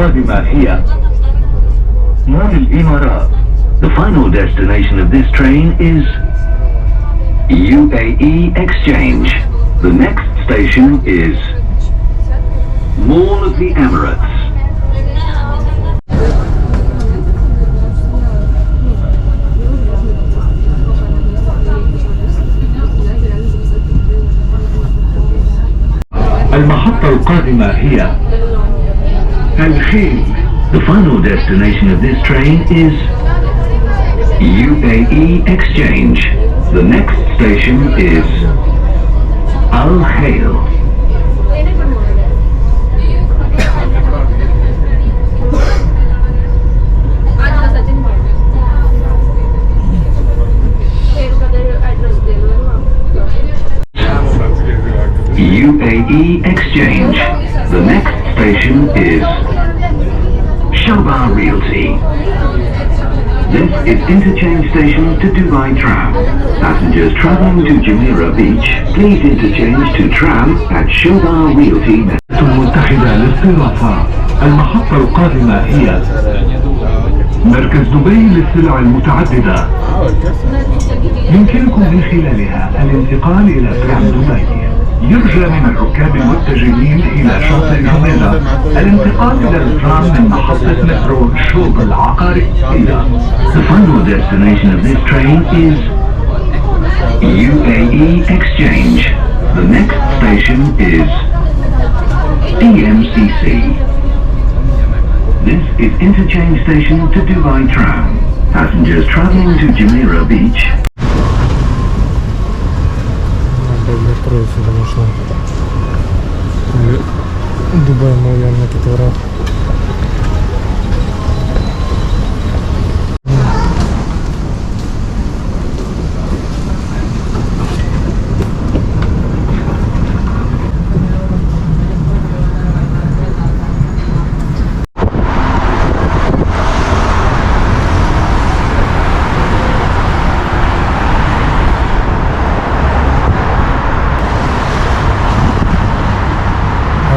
القادمة هي مول الإمارات. The final destination of this train is UAE Exchange. The next station is Mall of the Emirates. المحطة القادمة هي الخيل. The final destination of this train is UAE Exchange. The next station is Al Khail. UAE Exchange. The next station is Shobar Realty. This is interchange station to Dubai Tram. Passengers traveling to Jumeirah Beach, please interchange to tram at Shobar Realty. المتحدة للصرافة. المحطة القادمة هي مركز دبي للسلع المتعددة. يمكنكم من خلالها الانتقال إلى ترام دبي. يرجى من الركاب المتجهين إلى شاطئ جميرة الانتقال إلى الترام من محطة مترو شوب العقارية. The final destination of this train is UAE Exchange. The next station is DMCC. This is interchange station to Dubai Tram. Passengers traveling to Jumeirah Beach Был метро конечно. Дубай Молл янына китеп бара.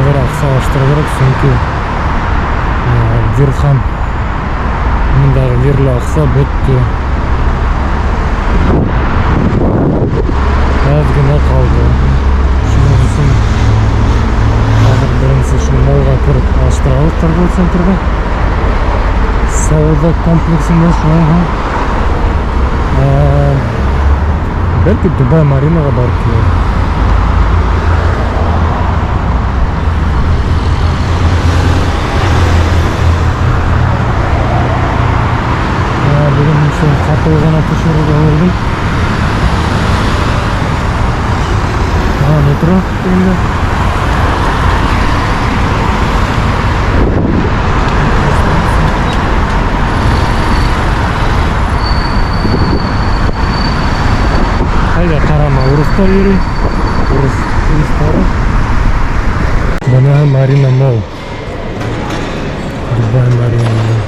Аҙыраҡ сағыштырыу кәрәк, сөнки дирхам бындағы ерле аҡса бөттө. Аҙ ғына ҡалды. Шуның өсөн хәҙер беренсе шул молға кереп алыштыралыҡ торговый центрҙа. Сауҙа комплексында шулай һуң. Бәлки Дубай Маринаға барып киләйек. Бөгөн шул ҡапыл ғына төшөрөргә булдым. Метро тигәндә. Ҡайҙа ҡарама урыҫтар йөрөй. Урыҫ туристары. Бына Марина Молл. Дубай Марина Молл.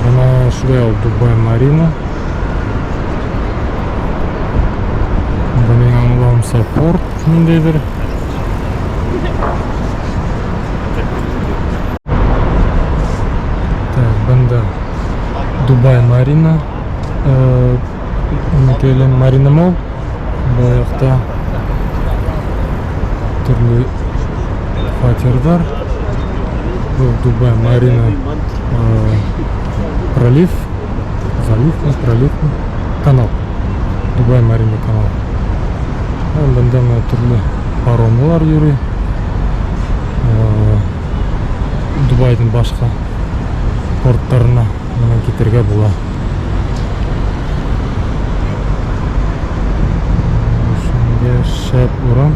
Бына шулай ул Дубай Марина. Бының аңлауымса порт ниндәйҙер. Так, бында Дубай Марина. Нимәкәйле Марина Молл. Был яҡта төрлө Фатирҙар. Был Дубай Марина пролив, залив, пролив, канал. Дубай Марина канал. Бында мына төрлө паромлар йөрөй. Дубайҙың башҡа порттарына менән китергә була. Шунда шәп урын.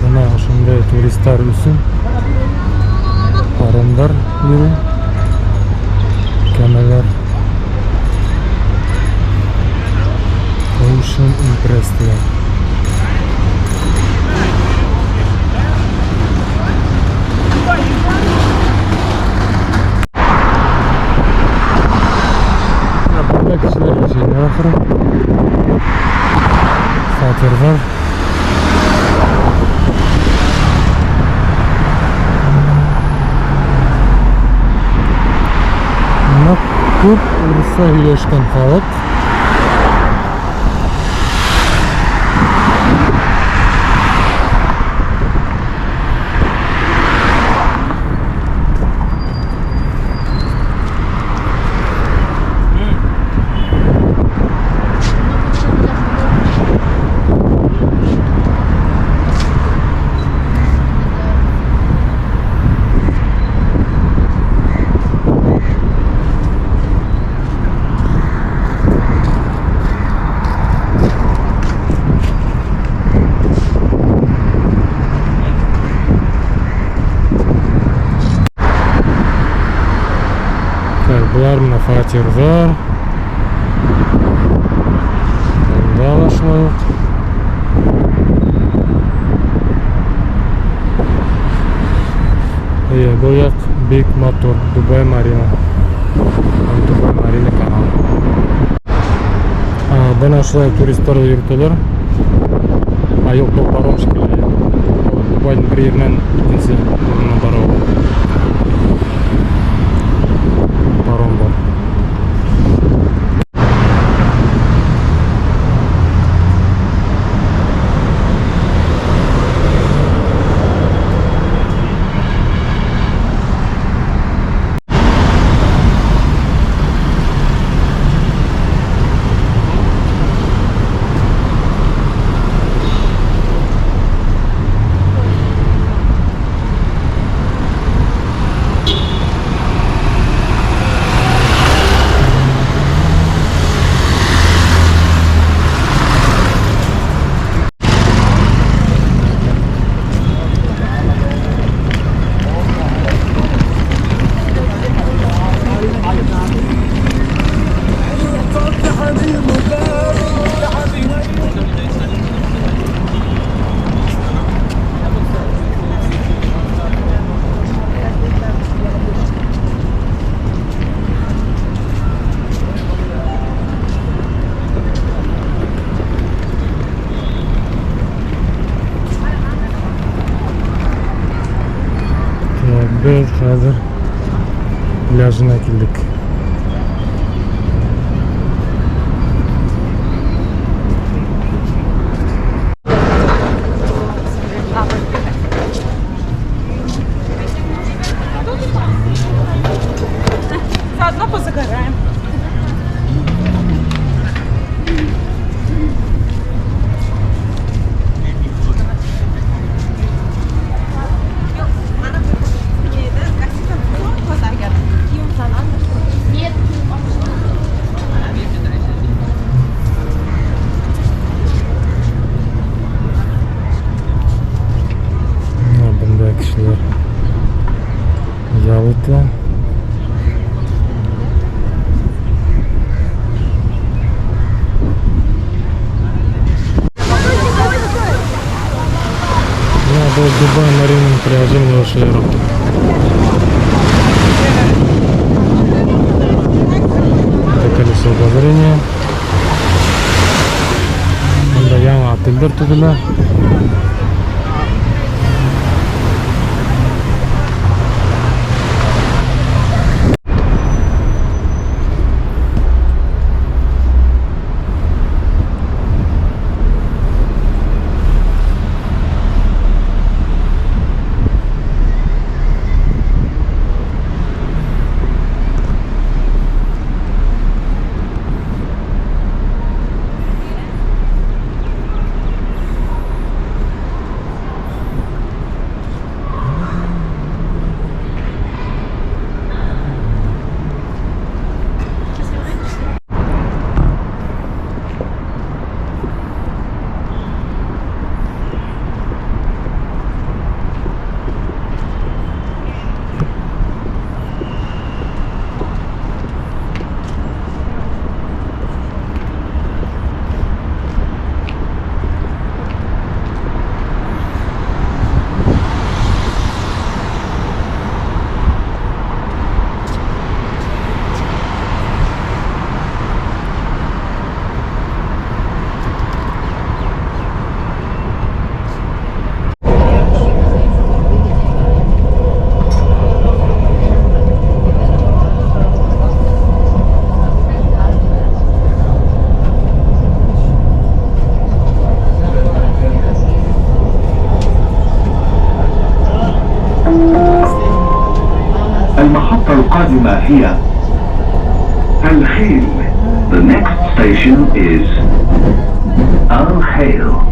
Бына ошондай туристар өсөн паромдар йөрөй, кәмәләр. Ocean Impress тигән. Бында кешеләр йәшәйҙәр ахыры. Фатирҙар. Бына күп урыҫса һөйләшкән халыҡ. Так, былар мына фатирҙар. Бында ла шулай уҡ. Эйе, был яҡ бик матур. Дубай Марина. Дубай Марина каналы. Бына шулай туристарҙы йөрөтәләр. Юҡ, был паром шикелле. Дубайҙың бер еренән икенсе урынына бара ул. Паром бар. Беҙ хәҙер пляжына килдек. Заодно позагораем. Бына бында кешеләр ял итә. Бына был Дубай Маринаның пляжы менә ошо. Это колесо обозрения. Бында яңы отелдәр төҙөлә. المحطة القادمة هي الخيل. The next station is Al Khail.